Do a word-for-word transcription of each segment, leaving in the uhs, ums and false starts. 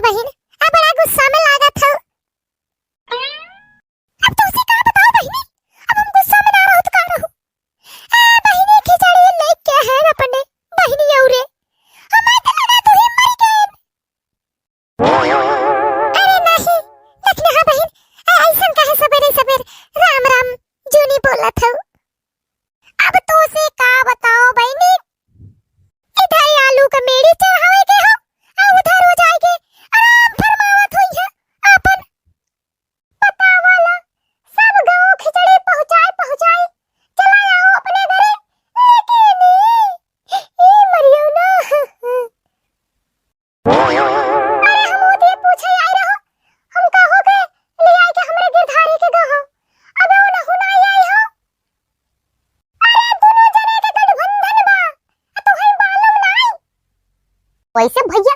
बहिन, अब बड़ा गुस्सा में लागत हौ। अब तोसे का बताओ बहिनी, अब हम गुस्सा में ना रहू तो का रहू? ए बहिनी, खिचड़ी लेके है अपने बहिनी औरे, हमार तो लगा तू ही मर गए। अरे नहीं, लेकिन हाँ बहिन, ए, ऐसन काहे सबेरे सबेर राम राम जूनी बोलत हौ? अब तोसे का बताओ बहिनी, इधर आलू का मेड़ी चढ़ावे के हो, आ उधर हो जाए के आराम फरमावत होई है आपन। पता वाला सब गाँव खिचड़ी पहुँचाए पहुँचाए चला आओ अपने घरे, लेकिन ई, ई मरियो ना। अरे हम ओदे पूछे आए रहो, हम कहो के ले आए के हमरे गिरधारी के गहो। अबे उनहु ना आई हो। अरे दुनो जने के गठबंधन बा, आ तोहई मालूम नाई। वैसे भैया,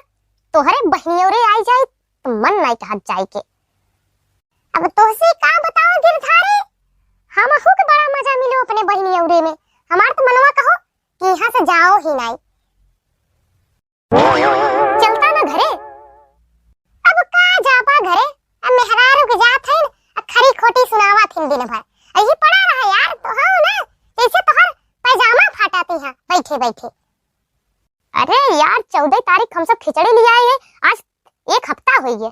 तोहरे बहिनी औरे आई जाए तो मन नाई कहत जाए के। अब तोहसे का बताओ गिरधारी, हमहू के बड़ा मजा मिलो अपने बहिनी औरे में। हमार तो मनवा कहो कि यहाँ से जाओ ही नाई। चलता ना घरे। अब का जाबा घरे? अब मेहरारू के जात हइन, आ खरी खोटी सुनावत हइन दिन भर। यही पड़ा रहा यार, तो हो ना, जैसे तोहर पैजामा फाटा थी यहाँ बैठे बैठे। अरे यार, चौदह तारीख हम सब खिचड़ी ले आए हैं, आज एक हफ्ता होई है।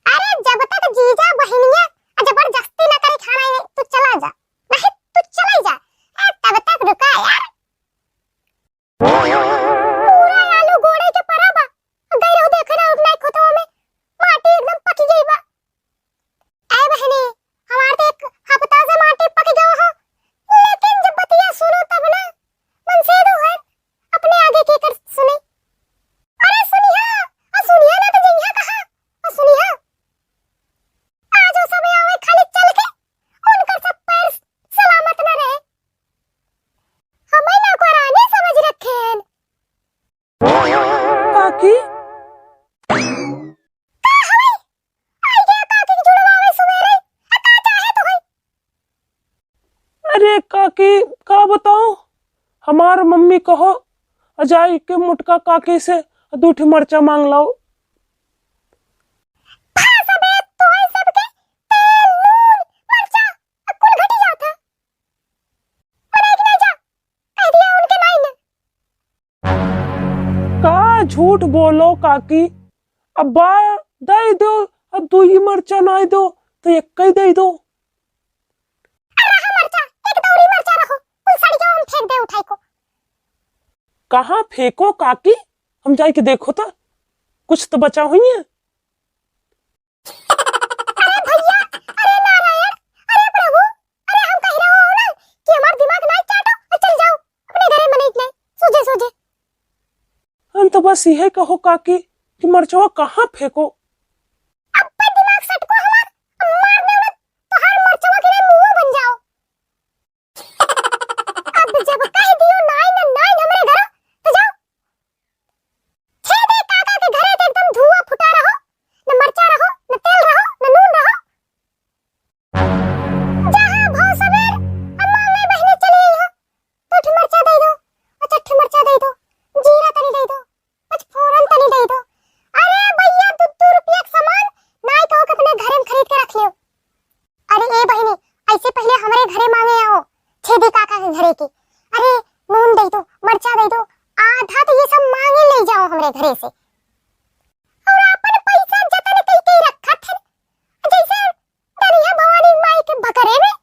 अरे जब तक जीजा बहिनिया जबरदस्ती ना करे खाना ही नहीं, तू चला जा, नहीं तू चला जा। ए, तब तक रुका यार। पूरा आलू गोड़े के परा बा। गई रहू देखे ना, उठना खेतवा में माटी एकदम पकी गई बा। ए बहिनी, हमार तो एक हफ्ता से माटी पकी गवा हो, लेकिन जब बतिया सुनो तब ना, मन से दो है, अपने आगे के कर सुने। अरे सुनिया, आ सुनिया ना तो जइहा कहाँ? आ सुनिया, आज वो समय आवे खाली चल के, उनकर सब पैर सलामत न रहे। हमें नौकरानी समझ रखे हैं। काकी? का हवे? आई गया काकी के जुड़वा में सुबेरे। आ का चाहे तू है? अरे काकी, का बताओ, हमार मम्मी कहो, आ जाई के मोटका काकी से दू ठे मरचा मांग लाओ। भा सबे, तोहई सबके तेल, नून, मरचा, आ कुल घटी जात है। अरे एक नहीं जा, कह दिया उनके नाई ने। का झूठ बोलो काकी, अब्बा दे दो, अब दू ही मरचा नाई दो, तो एक ही दे दो। अरे रहा मरचा, एक दौरी मरचा रहो, कुल सड़िया हम फेंक दे उठाई को। कहाँ फेंको काकी, हम जाई के देखो तो, कुछ तो बचा हुई है। अरे भैया, अरे नारायण, अरे प्रभु, अरे हम कह रहे हो ना कि हमार दिमाग ना चाटो और चल जाओ अपने घरे, मने इतने सूझे सूझे। हम तो बस यह कहो काकी कि मरचवा कहाँ फेंको। अब पे दिमाग सटको हमार, मार दे उड़त, तोहार मरचवा के लिए मुंह बन जाओ। अब जब कह दियो नाई न नाई हमरे घर, तो जाओ। छेदी काका के घरे तो एकदम धुआं फुटा रहो, न मरचा रहो, न तेल रहो, न नून रहो। जहाँ भव सबेर अम्मा में बहिनी चली आई हो, तो ठे मरचा दे दो, अच्छा ठे मरचा दे दो, जीरा तनी दे दो, पचफोरन तनी दे दो। अरे भैया, दू दू रुपया के सामान नाई कहो के अपने घरे में खरीद के रख लियो। अरे ए बहिनी, ऐसे पहले हमरे घरे मांगे आओ, छेदी काका के घरे के। अरे नून दे दो, मरचा दे दो, आधा तो ये सब मांगे ले जाओ हमरे घरे से। और अपन पैसा जतन कई के रखत है, जैसे दनिया भवानी माई के भकरे में।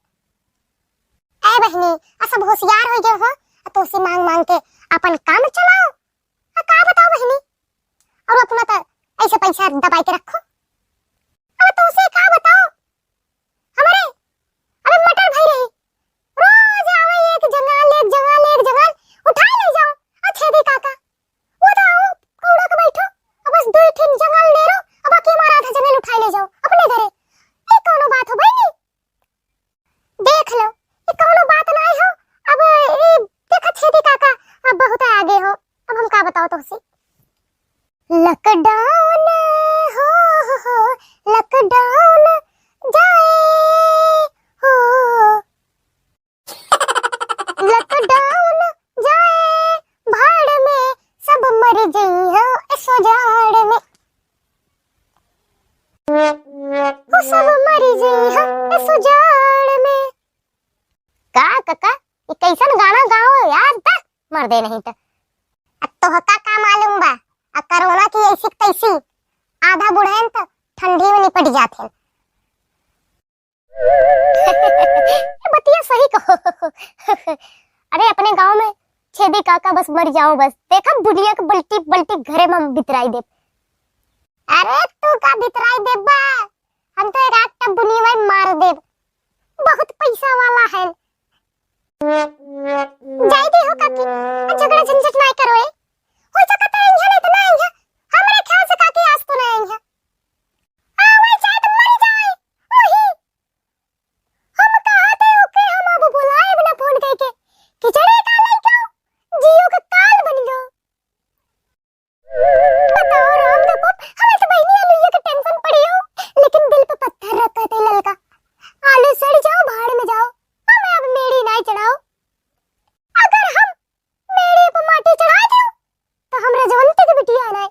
ए बहिनी, आ सब होशियार हो गए हो, आ तो से मांग मांग के अपन काम चलाओ। आ का बताओ बहिनी, और अपना तो ऐसे पैसा दबाई के रखो। अब तो से का बताओ, हमरे अबे मटर भई रही, रोज आवे एक जंगाल, एक जंगाल, एक जंगाल, उठाई ले जाओ। आ छेदी काका, वो तो आओ, कौड़ा के बैठो, अब बस दो ठिन जंगाल ले रो, अब बाकी हमारा आधा जंगाल उठाई ले जाओ अपने घरे। ये कौनो बात हो बहिनी? देख लो, ये कौनो बात नाई हो। अब ये देखा छेदी काका, अब बहुत आगे हो, अब हम का बताओ तुमसे। लॉकडाउन हो, हो, हो, लॉकडाउन जाए हो, लॉकडाउन जाए भाड़ में, सब मर जई हो ऐसो जाड़ में। सब मरी जइहैं इस उजाड़ में। का काका, ई कइसन गाना गाओ यार, त मर दे नहीं त। अब तोहका का मालूम बा, आ कोरोना की ऐसी क तैसी, आधा बुढ़ैन त ठंडी में निपट जात हैं। बतिया सही कहो। अरे अपने गाँव में छेदी काका बस मर जाओ बस, देखा बुढ़िया के बल्टी बल्टी घरे में हम बितराई देब। अरे तू का बितराई देबा, हम तो एक आध टब बुनिया मार देब, बहुत पैसा वाला है। जाई दे हो काकी, आ झगड़ा झंझट नाय करो ए। हो सकत है इहाँ ना इतना इहाँ, हमरे ख्याल से काकी आज तो ना इहाँ। आवे चाहे तो मर जाए, वही। हम कहा थे ओके, हम अब बुलाए बिना फोन करके, खिचड़ी का लइका, जियो के काल बन गयो। बताओ राम दीपक, हमें तो बहिनी अलुइया के टेंशन पड़ी हो, लेकिन दिल पे पत्थर रखा थे ललका। आलू सड़ जाओ, भाड़ में जाओ, हमें अब मेड़ी नाय चढ़ाओ। अगर हम मेड़ी पे माटी चढ़ा दो, तो हम रजवंती के बिटिया नाय।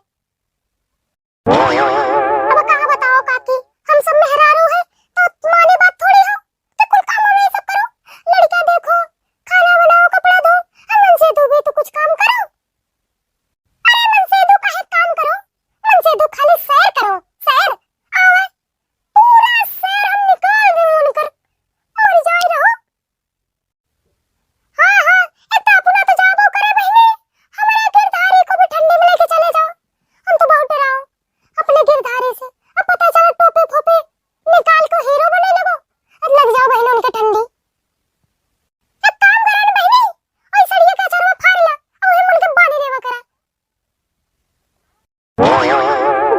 अब कहाँ बताओ काकी, हम सब मेहरारू है, तो माने बात थोड़ी हो, तो कुल काम हमें सब करो, लड़का देखो, खाना बनाओ, कपड़ा धो, और मनसेधू भी तो कुछ काम करो। अरे मनसेधू काहे काम करो, मनसेधू खाली सैर करो, सैर। आवे, पूरा सैर हम निकाल दे उनकर, मर जाए रहो। हाँ, हाँ, ए तो अपना तो जाबो करे बहिनी, हमरे गिरधारी को भी ठंडी में लेके चले जाओ, हम तो बहुत डराओ अपने गिरधारी से। अब पता चला टोपी फोपी निकाल के हीरो बने लगो, अब लग जाओ बहिनी उनके ठंडी। एक काम करा न बहिनी, ओई सड़िया का चरवा फाड़ ला, और उनके बांधी देवा करा।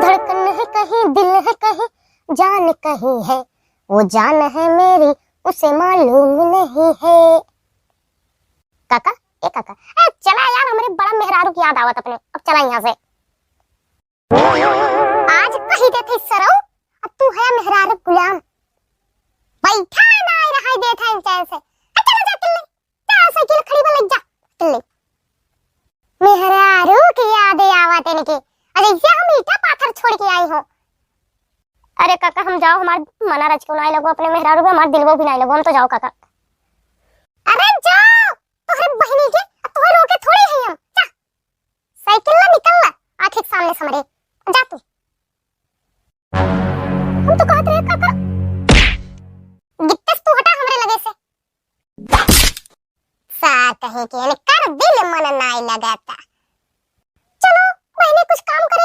धड़कन है कहीं, दिल है कहीं, जान कहीं है, वो जान है मेरी, उसे मालूम नहीं है। काका, ए काका, ए चला यार, हमरे बड़ा मेहरारू की याद आवत अपने, अब चला यहाँ से। आज कही देत है सरऊ, अब तू है मेहरारू गुलाम, बैठा ना रहा देत है चैन से। ए, चला जा, चल ले। जा, साइकिल खड़ी बा, लग जा, चल ले। मेहरारू की यादें आवत इनके। अरे, ये हम ईटा पाथर छोड़ के आई हो। अरे काका, हम जाओ, हमार मना रच के नाय लगो, अपने मेहरारू पे हमार दिलवो भी नाय लगो, हम तो जाओ काका। अरे जाओ, तोहरे बहिनी के, अब तोहरे रोके थोड़ी है हम। जा, साइकिल ला, निकल ला, आँखी के सामने से हमरे। जा तू। हम तो कहत रहे काका, गिट्टस तू हटा हमरे लगे से। सार कहीं के, इनकर दिल मन नाय लगाता। चलो बहिनी, कुछ काम करो।